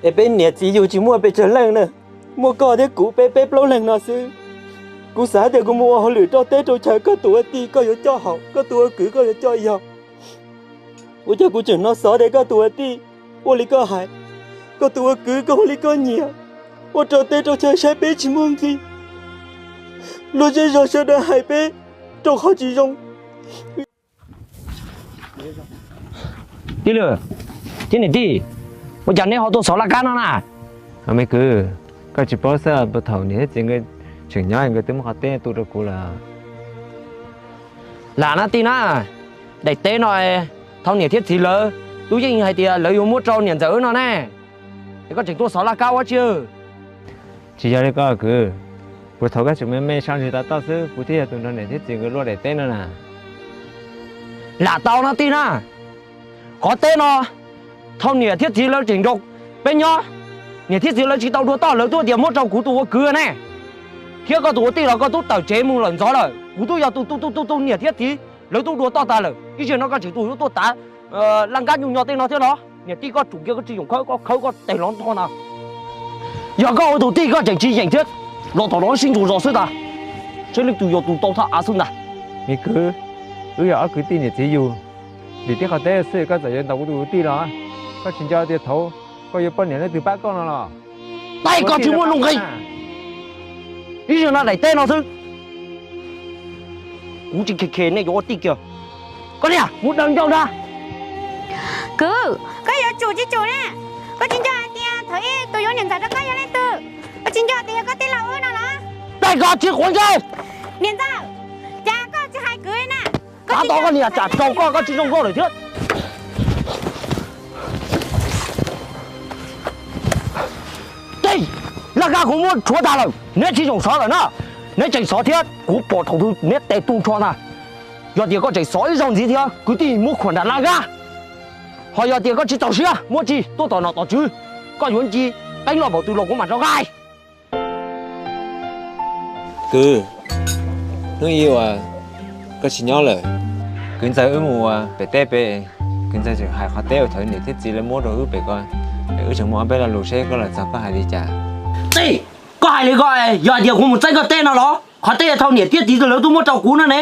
Es peb niam txiv yug tsis muaj pes tsawg leej na, muaj koj thiab kuv peb peb plaub leeg no xwb. Kuv xav tias kuv mus ua hauj lwm rau teb rau chaw, koj tus ua tij koj yuav coj haum, koj tus ua kwv koj yuav coj yog. Ua cas kuv tseem hnov xov tias koj tus ua tij ua li koj hais, koj tus ua kwv koj ua li koj nyiam, ua rau teb rau chaw saib peb tsis muaj nqis. Luag zej zog sawv daws hais peb rau qhov tsis zoo. Tij Lwm thiab niam tij, ua cas neb ho tuaj xov laj kab no na? Me kwv, koj tsis paub xwb, puag thaum niam thiab txiv nkawd tseem nyob nkawd twb muab qhov teb tu rau kuv lawm. Lam na tij na, daim teb no thaum niam thiab txiv lawv twb yeej hais tias lawv yuav muab rau niam ntxawm wb no ne, es koj tseem tuaj xov laj kab ua dab tsi? Tsis yog li koj kwv, puag thaum koj tseem me me sab ntsig tav toj xwb kuv thiaj yog tus nrog niam thiab txiv nkawd luaj daim teb no na. Lam tau no tij na, qhov teb no thaum niam thiab txiv lawv tseem nrog peb nyob, niam thiab txiv lawv tsis tau dua toj lawv twb tias muab rau kuv tus ua kwv ne, thiab koj tus ua tij los koj twb tawm tsev mus lawm ntxov lawm, kuv twb yog tus tu tu tu tu niam thiab txiv lawv twb dua toj tas lawm. Ib zaug no koj tseem tus yuav tuaj tav laj kab nyuj nyo tej no thiab los? Niam tij koj tsum kiag koj tsis yoom khawb, koj khawb koj tes los ntog na. Yog koj ua tus tij koj tseem tsis yeem thiab, los tom no sib ntsuas zos xwb tas, seb leej twg yog tus tau thaj av xwb ntag. Me kwv, wb yog ob kwv tij niam txiv yug, vim tib qhov teb xwb koj txawm yuav ntaus kuv tus ua tij los? Koj tsis nco tias thaum koj yuav poj niam leej twg pab koj no los? Tej koj tsis muaj nuj nqis, ib zaug no daim teb no xwb, kuv tsis khe khe nej yuav ua tij kiag. Koj niag mus daws ncauj ntag. Kwv, koj yuav tsum tsis tsum ne? Koj tsis nco hais tias thaum ub tus yuav niam ntxawm rau koj yog leej twg? Koj tsis nco tias yog koj tij laug wb no los? Tej koj tsis quav ntsej. Niam ntxawm, cas koj tsis hais kwv na? Tab tom koj niam tsam raug koj, koj tsis zoo nkauj lawm thiab. Tej laj kab kuv muab rhuav tag lawm, neb tsis yoom xov lawm na. Neb tseem xov thiab, kuv pom thaum twg neb tes tu nrho ntag. Yog tias koj tseem xov ib zaug ntxiv thiab, kwv tij muab khuam nram laj kab. Ho yog tias koj tsis txaus siab muab tsis tuaj tom nom tom tswv, koj yuav nce qeeb loj npaum twg los kuv mam rov nqaij. Kwv, hnub ib uas koj tsis nyob lawm, kwv ntxawg wb mus ua pem teb pem, kwv ntxawg tseem hais qhov teb uas thaum niam thiab txiv lawv muab rau wb pem ko, es wb tseem muaj ob peb lo lus seb koj los txog koj hais li cas. Tij, koj hais li ko, yog hais tias kuv mus txeeb koj teb no los? Qhov teb thau niam thiab txiv lawv twb muab rau kuv no ne.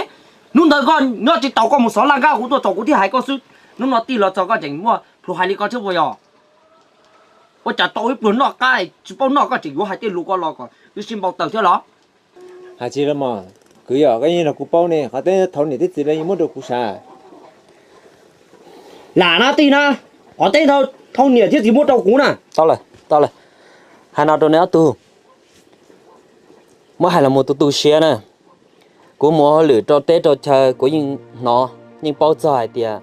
Hnub ntawd koj nyob tsis taus, koj mus xov laj kab kuv tuaj txog kuv thiaj hais koj xwb. Hnub no tij los txog koj tseem muaj plhus hais li ko thiab puas yog? Ua cas tau ib pluag noj qab tsis paub noj, koj tseem yuav hais tej lus ko los kom wb sib npau taws thiab los? Hais tsis los mas, kwv yog koj yeej nrog kuv paub ne, qhov teb thau niam thiab txiv lawv yeej muab rau kuv sav. Lam na tij na, qhov teb thau niam thiab txiv muab rau kuv na. Tau lawm, tau lawm. Hais no rau neb ob tug, muab hais los mus tu tu siab na. Kuv mus ua hauj lwm rau teb rau chaw, kuv yeej hnov yeej paub txog hais tias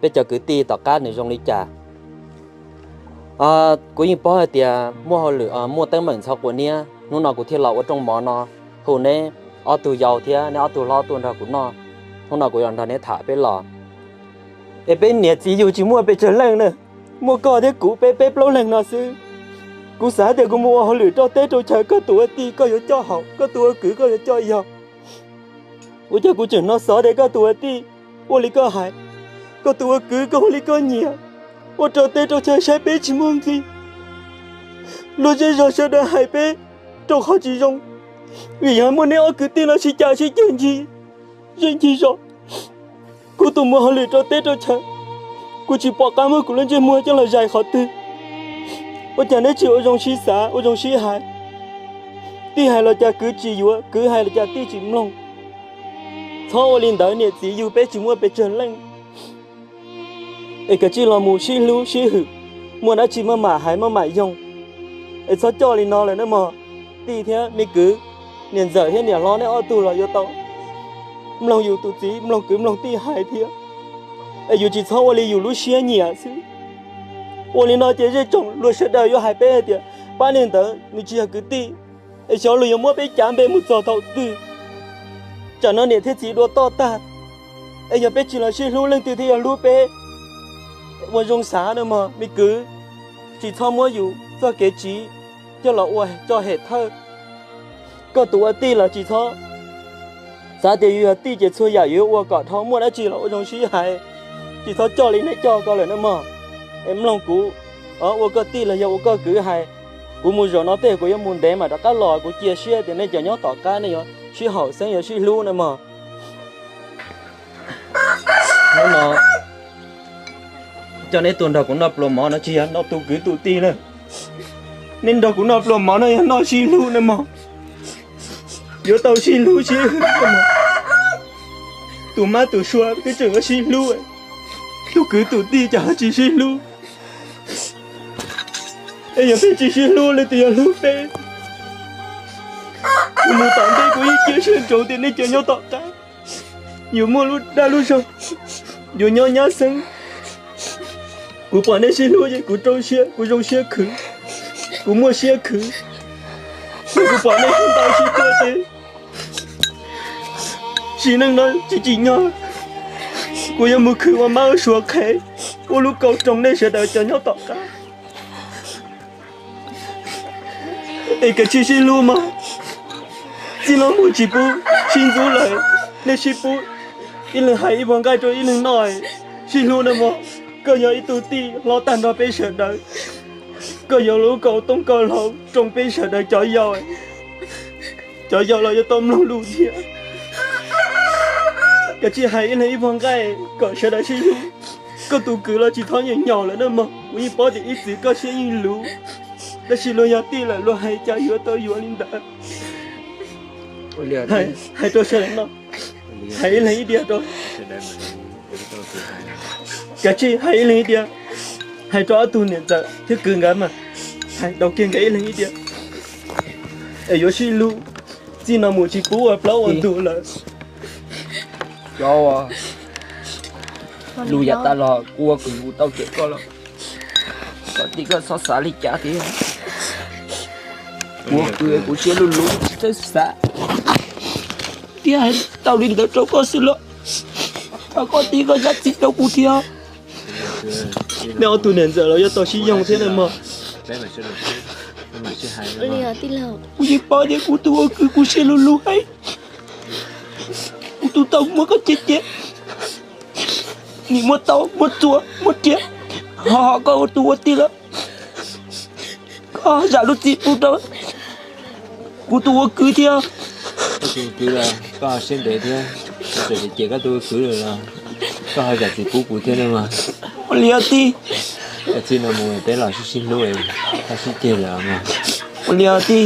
peb cov kwv tij tom qab nws zoo li cas. Kuv yeej paub hais tias muaj hauj lwm, muaj teeb meem ntxhov quas niab, hnub no kuv thiaj los ua rooj mov no hu neb ob tug yau thiab neb ob tug hlob tuaj nrog kuv noj. Hnub no kuv yuav nrog neb tham peb los. Es peb niam txiv yug tsis muaj pes tsawg leej na, muaj koj thiab kuv peb peb plaub leeg no xwb. Kuv xav tias kuv mus ua hauj lwm rau teb rau chaw, koj tus ua tij koj yuav coj haum, koj tus ua kwv koj yuav coj yog. Ua cas kuv tseem hnov xov tias koj tus ua tij ua li koj hais, koj tus ua kwv koj ua li koj nyiam, ua rau teb rau chaw saib peb tsis muaj nqis. Luag zej zog sawv daws hais peb rau qhov tsis zoo, vim yog muaj neb ob kwv tij no sib cav sib ceg ncig zej ncig zos. Kuv tus mus hauj lwm rau teb rau chaw, kuv tsis pom qab muab kuv lub ntsej muag coj los zais qhov twg. Ua cas neb tsis ua zoo sib xav ua zoo sib hais? Tij hais los cas kwv tsis yuav, kwv hais los cas tij tsis mloog. Txhob ua li ntawd, niam txiv yug peb tsis muaj pes tsawg leej. Es kav tsij los mus sib hlub sib hwm, muaj dab tsi maj mam hais maj mam yoog. Es txhob coj li no lawm nawb mog, tij thiab me kwv, niam ntxawm thiab niam hlob neb ob tug los yuav tau mloog yus tus txiv, mloog kwv mloog tij hais thiab. Es yus tsis txhob ua li yus lub siab nyiam xwb. Ua li no ces zej tsoom luag sawv daws yuav hais peb hais tias pab niag ntawd nws tsis yog kwv tij, es xyov luag yuav muab peb cav npe mus txog thaum twg. Tsam no niam thiab txiv dua toj tag, es yog peb tsis los sib hlub leej twg thiaj yog hlub peb? Ua zoo xav nawb mog me kwv, tsis txhob muab yus txoj kev tsiv coj los ua tso hem thawj. Koj tus ua tij los tsis txhob xav tias yus yog tij ces txhua yam yus yuav ua kom dhau, muaj dab tsi los ua zoo sib hais. Tsis txhob coj li neb coj ko lawm nawb mog. Es mloog kuv, ua koj tij los yog ua koj kwv hais. Kuv mus zaum no tej kuv yuav mus ntev mam rov qab los, kuv cia siab tias nej cov nyob tom qab nej yuav sib haum xeeb yuav sib hlub na mog. Hnub no coj neb tuaj nrog kuv noj pluas mov no tsis yog noj tus kwv tus tij na. Neb nrog kuv noj pluas mov no yog noj sib hlub na mog. Yuav tau sib hlub sib hwm na mog. Tus mab tus sua twb tseem yuav sib hlub, tus kwv tus tij cas ho tsis sib hlub. Es yog peb tsis sib hlub leej twg yuav hlub peb? Kuv mus tom ntej kuv yeej cia siab ntsoov tias nej cov nyob tom qab yuav muaj lub dag lub zog, yuav nyob nyab xeeb. Kuv pom nej sib hlub ces kuv rau siab, kuv zoo siab khwv, kuv muaj siab khwv. Kuv pom nej sib ntaus sib tua ces sim neej no tsis tsim nyog kuv yuav mus khwv ua mab ua suav qhev ua lub kaus roos nej sawv daws cov nyob tom qab. Es kav tsij sib hlub mog. Txij no mus tsis pub sib ntxub lawm, nej sib pub ib leeg hais ib puag nqaij rau ib leeg noj, sib hlub na mog. Koj yog ib tug tij hlob tag nrho peb sawv daws, koj yog lub kaus tooj kaus hlau rau peb sawv daws cov yau. Cov yau los yuav tau mloog lus thiab. Kav tsij hais ib leeg ib puag nqaij kom sawv daws sib hlub. Koj tus kwv los tsis txhob nyaum nyaum lawm na mog, kuv yeej paub tias ib txwm koj siab yeej luv, tab sis luag yog tij lawm luag hais cas yuav tau yuav li ntawd. Hais rau sawv daws noj, hais ib leeg ib diav rau. Kav tsij hais ib leeg ib diav, hais rau ob tug niam ntxawm thiab kwv nkawd mas, hais rau kiag nkawd ib leeg ib diav, es yuav sib hlub. Txij no mus tsis pub ua plaub ua ntug lawm. Cov lus yav tas los kuv ua kwv kuv tau cem koj los, kom tij koj txhob xav li cas thiab. Kuv ua kwv kuv siab luv luv tsis txawj xav, thiab hais tau li ntawd rau koj xwb los, thov koj tij koj zam txim rau kuv thiab. Nej ob tug niam ntxawm los yuav tau sib yoog thiab na mog. Kuv yeej paub tias kuv tus ua kwv kuv siab luv luv heev. Kuv tus tau muab koj cem cem, nim muab tau muab txua muab riam, ho ho koj ua tus ua tij lawm, koj zam lub txim pub rau kuv tus ua kwv thiab. Koj tus ua kwv los koj ho siab ntev thiab, txawm cem koj tus ua kwv lawm los koj ho zam txim pub kuv thiab na mog. Ua li os tij. Txij no mus peb los sib sib hlub, koj sib ceg lawm mog. Ua li os tij.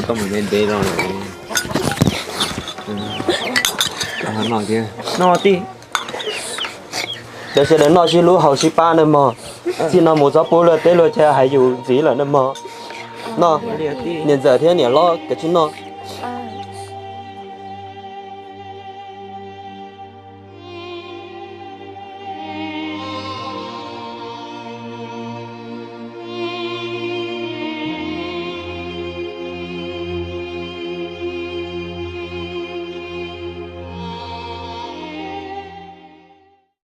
Koj mus ntev ntev los lawm, koj ho noj thiab. Noj tij. Cov sawv daws noj sib hlub haus sib pab na mog. Txij no mus txhob pub luag teb luag chaw hais yus ntxiv lawm na mog. Noj, niam ntxawm thiab niam hlob kav tsij noj.